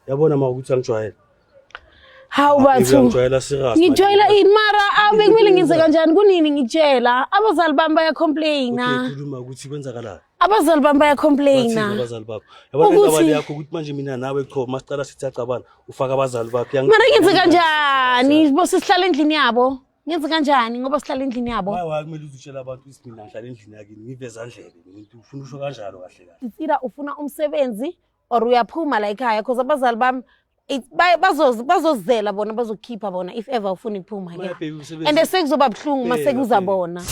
Yabona ma ukuthi angijwayele. Hawu bathu. Ngijwayela serious. Ngijwayela ini mara abe kumele ngenze kanjani kunini ngitshela abazali bami bayacomplaina. Okay, khuluma ukuthi kwenzakalani. Abazali bami Bathini bayacomplaina. abazali bakho? Yabona Ukuthi- indaba yakho ukuthi manje mina nawe qho masicala sithi siyacabana ufaka abazali bakho. Mara ngenze kanjani? Bo sihlala endlini yabo. Ngenze kanjani ngoba sihlala endlini yabo? Why kumele uzitshela abantu ukuthi mina ngihlala endlini yakini ngiveza ndlebe mina ufuna usho kanjalo kahle kahle. It's either ufuna umsebenzi or uyaphuma la ekhaya because abazali bami bazozela bona bazokukhipha bona if ever ufuna ukuphuma Maya ke. baby umsebenzi. And sekuzoba buhlungu Bheka, mase kuza baby. bona.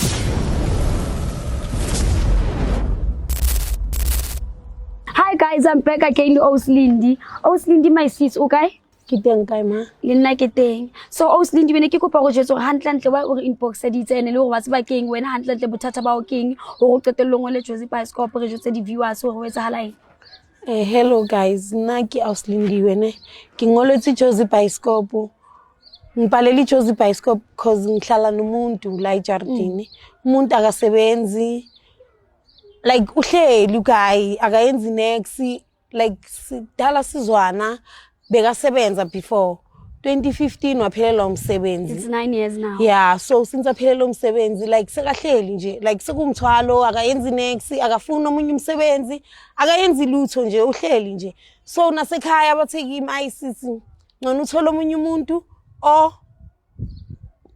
Hi guys, I'm back again le Oslindi. Oslindi my sis, o kae? Ke teng kae ma? Le nna ke teng. So Oslindi bene ke kopa go jwetsa gore hantlentle why o re inboxeditse ene le gore wa tseba keng wena hantlentle bothata ba o keng gore o qetellong o le Jozi Bioscope re jwetse di-viewers gore ho etsahala eng. Hello guys, nna ke Auslindiwe ne. Ke ngoletse Jozi Bioscope. Ngibhalela iJozi Bioscope cause ngihlala nomuntu la ejardini. Umuntu akasebenzi. Like uhleli uguy akayenzi nex like sidala sizwana bekasebenza before 2015 waphelelwa umsebenzi. It's 9 years now. Yeah, so since aphelele umsebenzi like sekahleli nje like sekumthwalo akayenzi nex akafuni omunye umsebenzi akayenzi lutho nje uhleli nje so nasekhaya bathe kimi ayi sisi ngcono uthole omunye umuntu or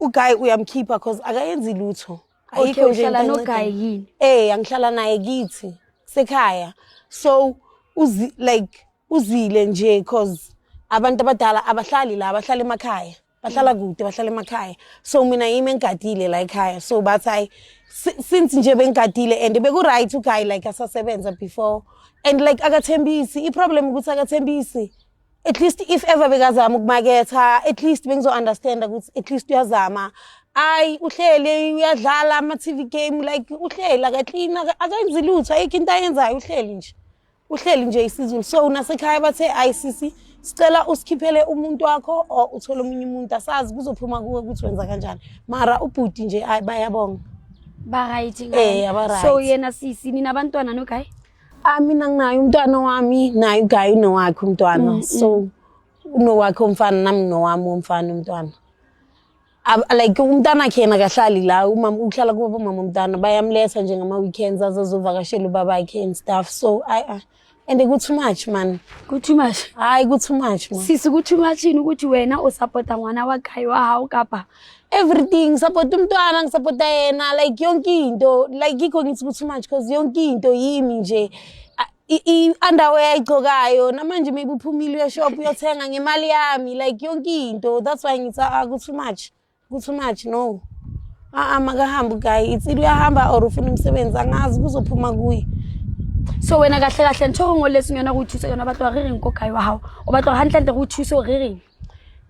uguy uyamkhipha cause akayenzi lutho. Okay, Ayikho nje uhlala into no guy encedayo. yini? Angihlala naye kithi sekhaya so uzi like uzile nje cause abantu abadala abahlali la bahlala emakhaya bahlala kude bahlala emakhaya so mina yimi engigadile la ekhaya so bathi hayi since nje bengigadile and beku-right uguy like asasebenza before and like akathembisi i-problem ukuthi akathembisi at least if ever bekazama ukumaketha at least bengizo-understanda ukuthi at least uyazama ayi uhleli uyadlala ama-TV game like uhleli akaklini akenzi lutho ayikho into ayenzayo uhleli nje uhleli nje isiZulu so nasekhaya bathe ayi sisi sicela usikhiphele umuntu wakho or uthole omunye umuntu asazi kuzophuma kuwe ukuthi wenza kanjani mara ubhuti nje ayi bayabonga. Ba right Aba right. So yena sisi ninabantwana no guy? Ah mina nginaye umntwana wami naye uguy unowakhe umntwana so unowakhe umfana nami nowami umfana umntwana like umntana akhe yena akahlali la umama uhlala kubo mama umntana bayamletha nje ngama weekends azozovakashela ubabakhe and stuff so I and ku too much man. Ku too much. Hayi ku too much man. Sisi ku too much yini ukuthi wena o support ngwana wa guy wa hao kapa? Everything support umntwana ngisupporta yena like yonke into like yikho ngithi ku too much cause yonke into yimi nje i-underwear ayigcokayo namanje maybe uphumile uyashop uyothenga ngemali yami like yonke into that's why ngithi ku too much ku too much no makahambe guy it's either uyahamba or ufuna umsebenzi angazi kuzophuma kuye. So wena kahle kahle ntho e ngoletseng yona go thusa yona batla re reng ko guy wa hao o batla hantlentle go thusa o re reng?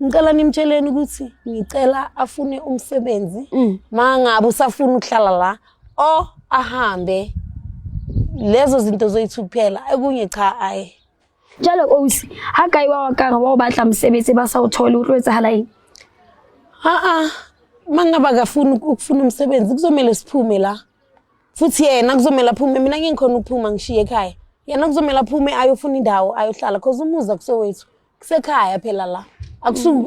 Ngicela nimtsheleni ukuthi ngicela afune umsebenzi mangabe usafuna ukuhlala la or ahambe lezo zinto zoyithu kuphela ekunye cha ayi. Jalo ausi ha guy wa ka re wa o batla mosebetsi ba sa o thole o tlo etsahala eng? Mangabe akafuni ukufuna umsebenzi kuzomela siphume la futhi yena kuzomela aphume mina ngikhona ukuphuma ngishiye ekhaya yena kuzomela aphume ayofuna indawo ayohlala cause umuzi akusowethu kusekhaya phela la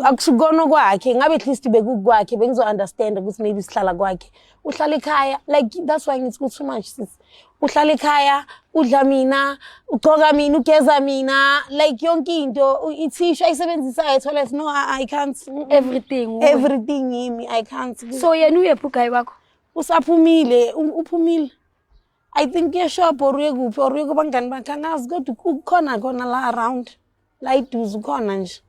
akusukona kwakhe ngabe at least bekukwakhe bengizo understand ukuthi maybe sihlala kwakhe uhlala ekhaya like that's why ngithi ku too much sis uhlala ekhaya udla mina ugcoka mina ugeza mina like yonke into ithishu ayisebenzisayo toilet no I can't everything everything yimi I can't. So yena uyephi uguy wakho? Usaphumile uphumile I think uyeshop or uye kuphi or uye kubangani bakhe angazi kodwa ukhona khona la around la iduze ukhona nje.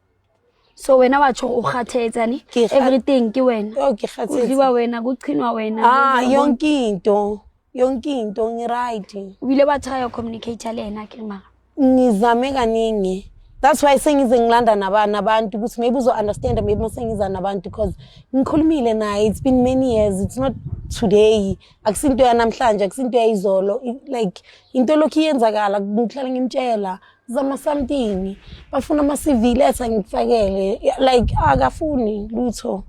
So wena watsho o kgathetse ne? Everything ke wena. Oh ke kgathetse. Kudliwa wena kuchinwa wena. Yonke into yonke into ngi right. O bile wa try communicate le yena ke mara. Ngizame kaningi. That's why sengize ngilanda nabantu ukuthi maybe uzo understand maybe masengiza nabantu because ngikhulumile naye it's been many years it's not today akusinto yanamhlanje akusinto yayizolo like into lokhu iyenzakala ngihlala ngimtshela zama something bafuna ama CV letha ngikufakele like akafuni lutho.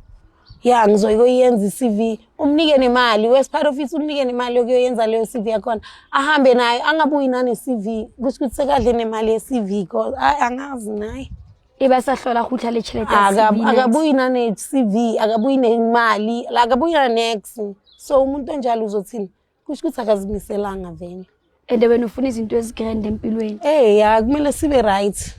Ya, ngizoyoyenza i-CV, umnike nemali, west part office, umnike nemali yokuyoyenza leyo CV yakhona, ahambe nayo, angabuyi nane-CV, kusho ukuthi sekadle nemali ye-CV, cause ayi, angazi naye. E ba sa hlola kgutla le tšhelete ya CV next. Akabuyi nane-CV, akabuyi nemali, la akabuyi na-nex. So umuntu onjalo uzothini? Kusho ukuthi akazimiselanga vele. And wena ufuna izinto ezigrand empilweni. Eh ya, kumele sibe right.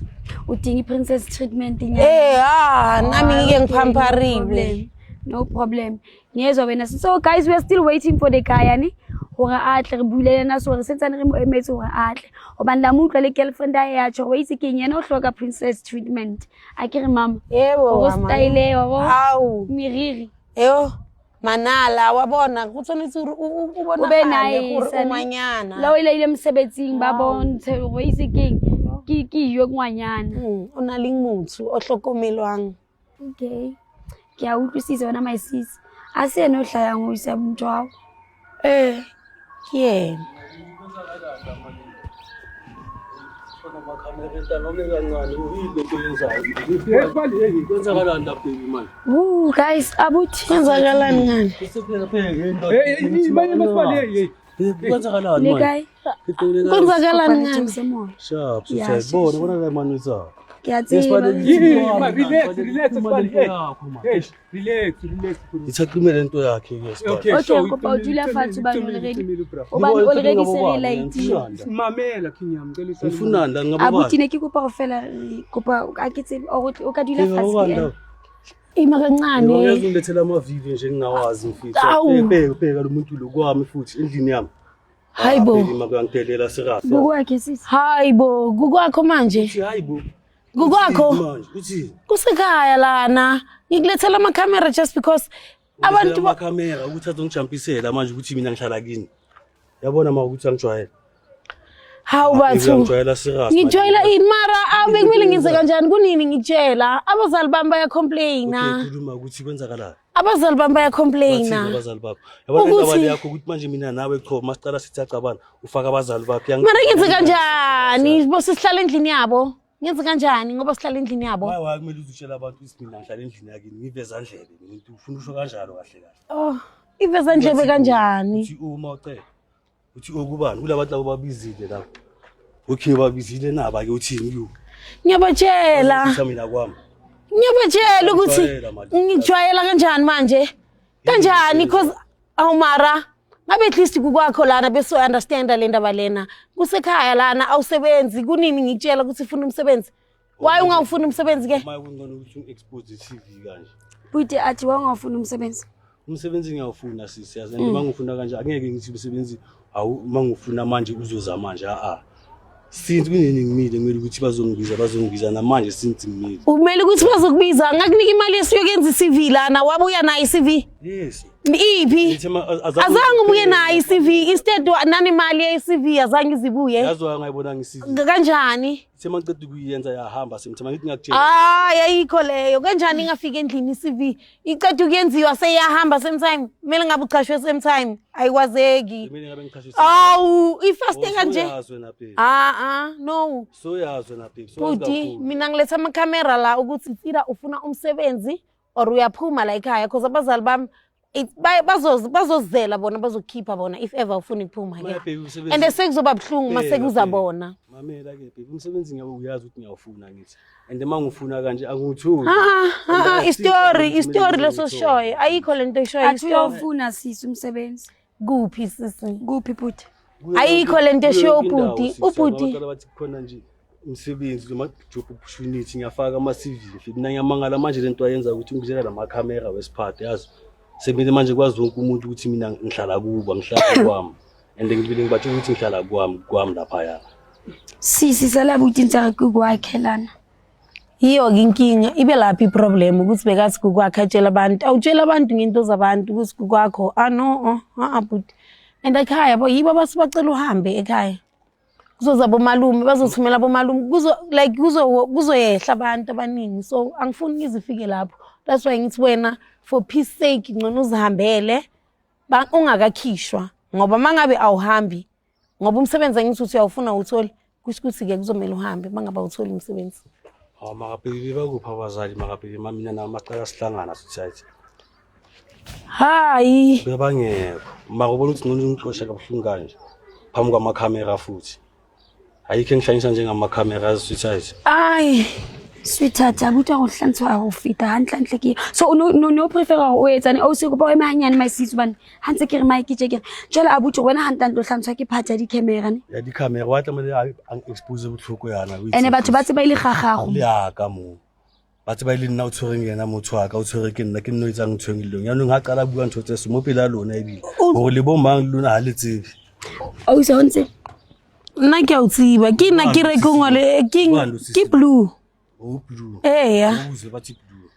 Udinga i-princess treatment nyana. Eh ah, nami ngike Okay, ngiphampariwe. no problem. No problem. Ngiyezwa wena. So guys, we are still waiting for the guy yani hore a tle, re buile le yena, so re sentsane re mo emetse hore a tle. Hobane la mo utlwa le girlfriend ya ya tjho, wa itse keng, yena o hloka princess treatment. A ke re mama. Yebo. Hore Mama. style wa bo. Hawu. Meriri. Eyo. Manala wa bona go tshwanetse gore o O be bonagale nice. gore o ane. ngwanyana. La o ile ile mosebetsing ba bontshe hore wa itse keng. Ke iyo ngwanyana. O na le motho o hlokomelwang. Okay. Ke a utlwisisa wena my sis. A se yena o hlayang ho isa motho wa hao. Eh, ke yena. Kwenzakalani la baby manje? Woo guys, abuthi. Kwenzakalani ngani? Kwenzakalani Le manje? kae? Kwenzakalani ngani? Ngani? Sharp, Ya, siyayibona bona la manje utsa. Ke a tseba. Relax, relax, Sibali. Hey, hey, relax, relax. Ithaqimele into yakhe ke Sibali. Okay, Okay, sure. kopa o dula fatshe hobane already. Hobane Hobane already se re laetile. Mamela King yami, ngicela uhlale. Ngifunani la ngabobani? Abuti ne ke kopa go fela re kopa a ke tsebe or o ka dula fatshe Ngabobani ke la? Ima kancane. Ngiyeza ungilethela amavivi nje ngingawazi mfethu. Awu. Bheka bheka lo muntu lo kwami futhi endlini yami. Hayi bo. Makuyangidelela sirafa. Bukwakhe sisi. Hayi bo, kukwakho manje. Uthi hayi bo. Kukwakho. Manje uthi Kusekhaya lana. Ngikulethela ama-camera just because abantu ba- amakhamera ukuthi azongijampisela manje ukuthi mina ngihlala kini. Yabona ma ukuthi angijwayele. Hawu bathu. Ngijwayela serious. Ngijwayela ini mara abe kumele ngenze kanjani, kunini ngitshela abazali bami bayacomplaina. Khuluma ukuthi kwenzakalani. Abazali bami Bathini bayacomplaina. abazali bakho? Yabona Ukuthi- indaba yakho ukuthi manje mina nawe qho masiqala sithi acabana ufaka abazali bakho. Mara ngenze kanjani bo, sisihlala endlini yabo? Ngenze kanjani ngoba sihlala endlini yabo? Why why kumele uzutshela abantu ukuthi mina ngihlala endlini yakini, ngiveza ndlebe mina, ufuna usho kanjalo kahle kahle. Oh, iveza ndlebe kanjani? Uthi uma ucela. Uthi okubani kulabantu labo babizile lapho. Okay, babizile naba ke, uthini kuyo? Ngiyabatshela. Uthi mina kwami. Ngiyabatshela ukuthi Ngijwayela manje. ngijwayela kanjani manje? Kanjani, cause awu mara ngabe at least kukwakho lana bese understand le ndaba lena. Kusekhaya lana, awusebenzi, kunini ngikutshela ukuthi ufuna umsebenzi? Why ungawufuni umsebenzi ke? Uma kungcono ukuthi ungi-expose i-TV kanje. Buti athi wa ungafuni umsebenzi. Umsebenzi ngiyawufuna sisi, yazi, and uma ngifuna kanje angeke ngithi umsebenzi awu uma ngifuna manje uzoza manje, a since kunini ngimile, kumele ukuthi bazongibiza namanje since ngimile. Umele ukuthi bazokubiza, ngakunika imali yesiyokuyenza i-CV lana, wabuya nayo i-CV? Yes. Iphi? Ngithe Azange ubuye nayo i-CV, instead nanemali ye-CV azange izibuye. Yazi wangayibona ngi-CV. Kanjani? Ngithe mangiceda ukuyenza yahamba, semthe mangithi ngiyakutshela. Ah, yayikho leyo. Kanjani ingafika endlini i-CV? Iceda ukuyenziwa seyiyahamba same time. Kumele ngabe uchashwe same time. Ayikwazeki. Kumele ngabe ngichashe. Awu, ifaste kanje. Soyazi wena babe. Ah ah, no. Soyazi wena babe. Soyazi Bhuti, kakhulu. mina ngiletha amakhamera la ukuthi tsira ufuna umsebenzi or uyaphuma la ekhaya, cause abazali bami bazozela bona, bazokhipha bona if ever ufuna ukuphuma Maya ke. baby umsebenzi. And sekuzoba buhlungu Bheka, mase kuza bheka. bona. Mamela ke baby, umsebenzi ngiyabe uyazi ukuthi ngiyawufuna ngithi. And uma ngifuna kanje angiwutholi. Ah ah, And istory, I istory think leso kumele sishoyo. Ayikho lento eshoyo. Athi Istory. uyawufuna sisi umsebenzi. Kuphi sisi? Kuphi buti? Ayikho lento eshiwo Kuyo yonke indawo, ubhuti, sisi. ubhuti. Abantu bathi kukhona nje umsebenzi noma job opportunity, ngiyafaka ama-CV. Mina ngiyamangala manje lento ayenza ukuthi ngibizela lamakhamera wesiphatho, yazi. Semele manje kwazi wonke umuntu ukuthi mina ngihlala kubo, ngihlala kwami. And ngibile ngibatshela ukuthi ngihlala kwami laphaya. Sisi sala buti ntse re ke kwakhe lana. Yiyo-ke inkinga, ibe lapho iproblem ukuthi bekathi kukwakho, atshela abantu, awutshela abantu ngento zabantu ukuthi kukwakho. Ah no, oh, ah bhuti. And ekhaya bo yibo abasibacela uhambe ekhaya. Kuzoza bomalume, bazothumela bomalume, kuzo like kuzo kuzoyehla abantu abaningi. So angifuni ngizifike lapho. That's why ngithi wena for peace sake ngcono uzihambele ungakakhishwa, ngoba mangabe awuhambi, ngoba umsebenzi angithi uthi uyawufuna awutholi, kusho ukuthi-ke kuzomele uhambe mangabe awutholi umsebenzi. Hawu maka baby, bakuphi abazali maka baby? Mina nami maqala sihlangana sithi hayi. Hayi. Bebangekho. Mara ubona ukuthi ngcono ngixoshe kabuhlungu kanje. Phambi kwamakhamera futhi. Ayikho engihlanyisa njengamakhamera aziswithayithi. Hayi. Sweetheart, abuti wa go hlantshwa go feta gantlentle ke so o no prefera gore o etsane o se kopa o eme ganyane my sis hobane ga ntse ke re mae ke tje ke re jale abuti wena gantlentle o hlantshwa ke part ya di-camera ne Ya di-camera wa tlamehile a expose botlhoko yana. Ene batho ba tseba e le ga gago. Le yaka mo. Ba tseba e le nna o tshwereng yena motho wa ka o tshwere ke nna ke nno etsang ntho e leng. Yaanong ha qala bua ntho tse so mo pele a lona ebile. Hore le bo mang le lona ha le tsebe. Ausi ha o ntse Nna ke a o tseba. Ke nna ke re ke ngole ke ke blue. O blue. Eya. O uzwe bathi blue.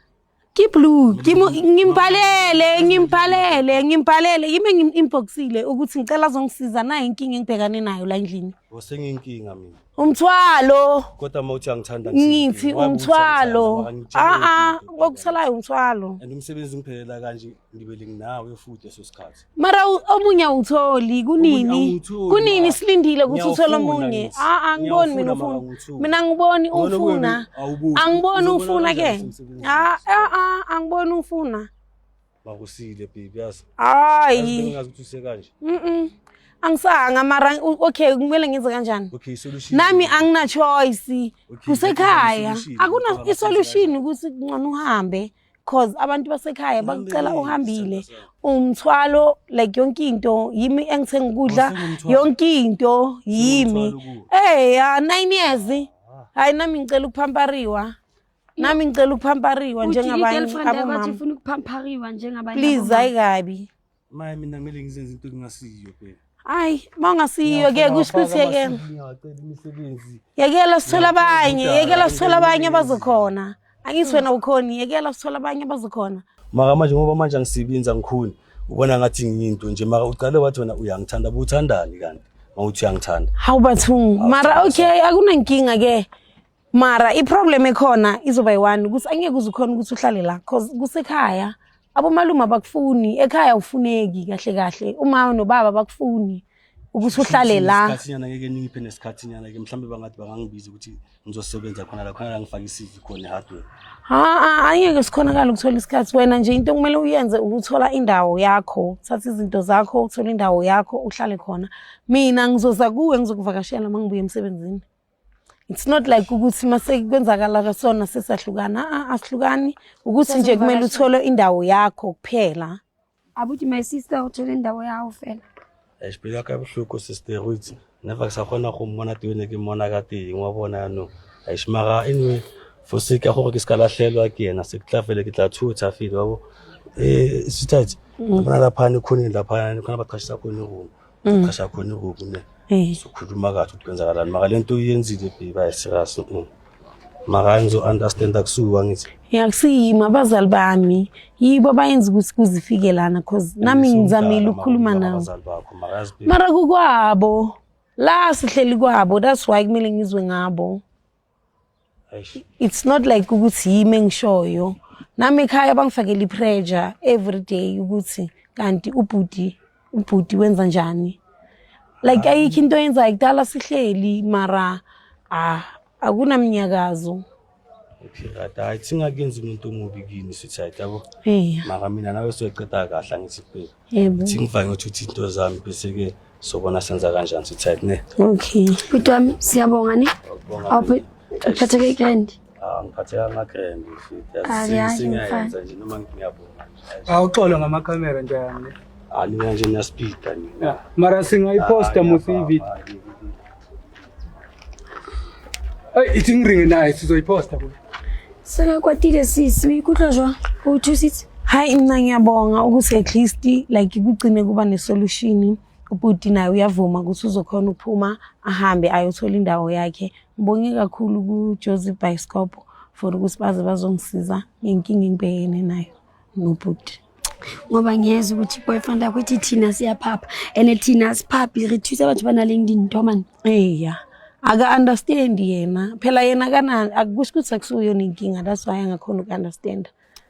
Ke blue. Ke mo ngimbhalele, ngimbhalele, ngimbhalele. Yimi ngim-inboxile ukuthi ngicela azongisiza nayi inkinga engibhekane nayo la endlini. Osenginkinga mina. Umthwalo. Kodwa uma uthi angithanda Ngithi umthwalo. Ah ah, okusalayo umthwalo. And umsebenzi ngiphelela kanje ngibele nginawe futhi leso sikhathi. Mara omunye awutholi kunini? Awutholi, Kunini mara. silindile ukuthi uthole Ngiyawufuna omunye? ngithi. Ah ah, angiboni mina Ngiyawufuna, mara ufuna. angitholi. Mina angiboni Ngcono ufuna. kuwena awubuzi. Angiboni Uzobona ufuna ke. kanjani umsebenzi? Ah ah ah, angiboni ufuna. Makusile baby yazi. Hayi. Ngingazi ukuthi usekanje. Mhm. Angisanga mara okay kumele ngenze kanjani? Okay, solution. Nami angina choice. Okay, Kusekhaya. i-solution, Akuna ucabanga i-solution ukuthi ngcono uhambe cause abantu basekhaya bakucela Uhambeleni, uhambile. sithandwa Umthwalo like yonke into yimi engithenga ukudla Usengumthwalo. yonke into yimi. Usengumthwalo kuwe. Eh ya 9 years. Hayi nami ngicela ukuphampariwa. Nami ngicela ukuphampariwa njengabanye girlfriend yakho athi abomama. ifuna ukuphampariwa njengabanye Please abomama. hayi kabi. Maye mina kumele ngizenze into engingasiyo phela. Hayi mawungasiyo ke kusho ukuthi yekela. Ngiyacela imisebenzi. Yekela sithola abanye, Ngiyakudala, yekela sithola abanye ngiyakudala. abazokhona. Angithi wena ukhoni, yekela sithola abanye abazokhona. Mara manje ngoba manje angisebenzi angikhoni. Ubona ngathi ngiyinto nje mara uqale wathi wena uyangithanda buwuthandani kanti? Mawuthi uyangithanda. Hawu bathungu, mara okay akunankinga ke. Mara i-problem ekhona izoba yi-one ukuthi angeke uze ukhone ukuthi uhlale la cause kusekhaya. Abomalume abakufuni, ekhaya awufuneki kahle kahle. Uma nobaba bakufuni ukuthi uhlale la. Isikhathinyana ngeke ningiphe nesikhathinyana ke mhlambe bangathi bangangibiza ukuthi ngizosebenza khona la khona la ngifake i-CV khona e-hardware. Ha ha angeke sikhonakala ukuthola isikhathi wena nje into okumele uyenze ukuthola indawo yakho, uthathe izinto zakho, uthole indawo yakho uhlale khona. Mina ngizoza kuwe ngizokuvakashela uma ngibuya emsebenzini. It's not like ukuthi mase kwenzakala kasona sesahlukana. Ah, asihlukani ukuthi nje kumele uthole indawo yakho kuphela. Abuti my sister o thole indawo ya hao fela. Eish pelo ya ka e bohloko sister o itse never ke sa kgona go mmona teng ne ke mmona ka teng wa bona yaanong. Eish mara anyway for sake ya gore ke se ka lahlelwa ke yena se ke tla fele ke tla thutha fele wa bo. Sweetheart bona laphana ekhoneni laphana khona baqashisa khona i-room. Qasha khona i-room ne. Sokhuluma kahle ukuthi kwenzakalani mara le nto uyenzile baby ayi serious. Mara ngizo-understanda kusuka ngithi. Yakusiyimi abazali bami yibo abayenza ukuthi kuzifike lana cause nami ngizamile ukukhuluma nabo. Abazali bakho mara yazi baby. Mara kukwabo la sihleli kwabo that's why kumele ngizwe ngabo. Eish. It's not like ukuthi yimi engishoyo. Nami ekhaya bangifakela i-pressure every day ukuthi kanti ubhuti wenza njani. Like ayikho into oyenzayo kudala sihleli mara ah akunamnyakazo. Okay, right. Hayi singakenzi umuntu omubi kini sweetheart yabo. Eya. Mara mina nawe soyiqeda kahle angithi kuphela. Yebo. Thi ngifake ukuthi into zami bese ke sobona senza kanjani sweetheart ne. Okay. Bhuti wami siyabonga ne. Ngiyabonga Awuphe uphatheke grand. Ah ngiphatheka nga-grand futhi. Ah, ya, Singayenza nje noma ngiyabonga nje. Awuxolo ngamakhamera nje yami. Ah nina nje niyaspeeda nina. Yeah. Mara singayiposta musi i-video. Ay ithi ngiringe naye sizoyiposta kuyo. Sekakwatile sisi, o ikutlwa jwang? O thusitse? Hayi mina ngiyabonga ukuthi at least like kugcine kuba ne-solution. Ubhuti naye uyavuma ukuthi uzokhona ukuphuma ahambe ayothola indawo yakhe. Ngibonge kakhulu ku-Jozi Bioscope for ukuthi baze bazongisiza ngenkinga engibhekene nayo nobhuti. Ngoba ngiyezwa ukuthi boyfriend yakho ithi thina siyaphapha and thina asiphaphi re thusa batho ba nang le dintho man. Eya. Aka-understand yena. Phela yena kana akusho ukuthi akusuyona inkinga that's why angakhona uku-understand.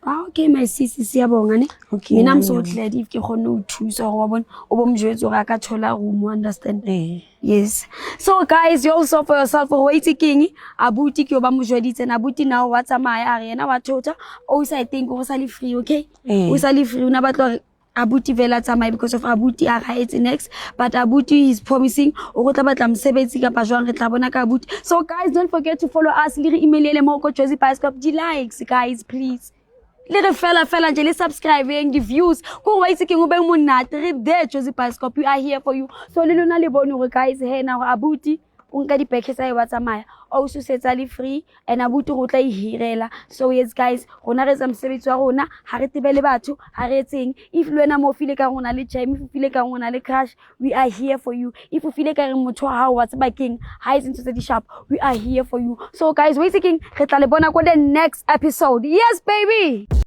Ah, okay, my sisi, siyabonga ne. Okay, Mina I'm so nami. glad if ke kgonne ho thusa hore wa bona o bo mo jwetse hore a ka thola room, o understand? Eh. Yes. So guys, you also for yourself hore wa itse keng, abuti ke o ba mo jweditse na abuti now wa tsamaya, a re yena wa thota. O sa, I think o sa le free, okay? Eh. O sa le free, o na batla hore abuti vela a tsamaye because of abuti a ga etse next, but abuti is promising o go tla batla mosebetsi kapa jwang, re tla bona ka abuti. So guys, don't forget to follow us, le re emailele mo ko Jozi Bioscope. Di-likes, guys, please, le re fela fela nje le subscribeng, di-views kore wa itse keng, o be monate. Re there, Jozi Bioscope, we are here for you. So le lona le bone gore, guys, he na gore abuti o nka dibeke tsa e wa tsamaya, o susetsa le free and abuti go tla e hirela. So yes guys, rona re etsa mosebetsi wa rona, ha re tebele batho, ha re etseng. If le wena mo o file ka re o na le jam, if o file ka re o na le crush, we are here for you. If o file ka re motho wa hao wa tseba keng, ha etse ntho tse di sharp, we are here for you. So guys, wa itse keng, re tla le bona ko the next episode. Yes, baby.